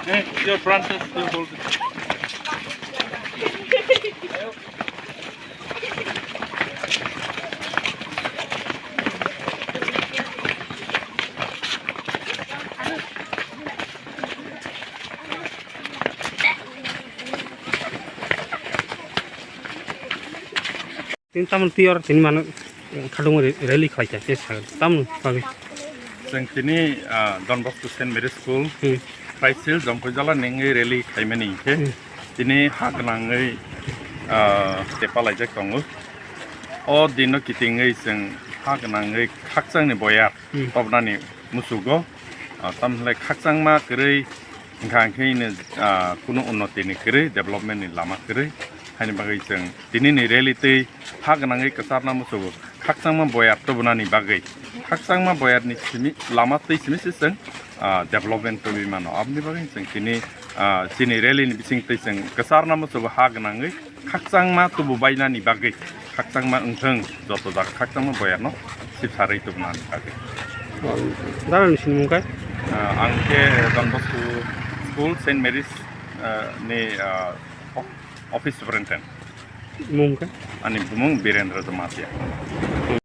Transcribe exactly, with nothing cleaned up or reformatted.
Hey, your branches, you hold it. Tini tamoni twi oro tini mano khadung rally khlai kha, tei sa tamoni bagwi. Chwng tini, ah, Don Bosco Saint Mary School, hmm, Phaisil Jompuijala nengwi rally khaimani hinkhe, hmm, tini ha gwnangwi, ah, tepalaijak tongo. O dino kitingwi chwng ha gwnangwi khakchangni boyar, hmm, tobnani musugo. Ah, tamhinlai khakchangma kwrwi wngkha, hwnkhe ino, ah, kunu unnoti ni kwrwi, development ni lama kwrwi. Haini bagwi chwng tini ni rally twi ha gwnangwi kwcharna musugo, khakchangma boyar tubunani bagwi. Khakchangma boyar ni simi lama twi simi se chwng, ah, development tubui mano. Aboni bagwi chwng tini, ah, chini rally ni bising twi chwng kwcharna musugo ha gwnangwi khakchangma tubu bainani bagwi, khakchangma wngthwng, joto jaga khakchangma boyarno sibsarwi tubunani bagwi. Dara ni sinimung khe? Ah, ang khe Don Bosco School, Saint Mary's, ah, ni, ah, o-, office superintendent. Mung khe? Ani bumung Birendra Jamatia.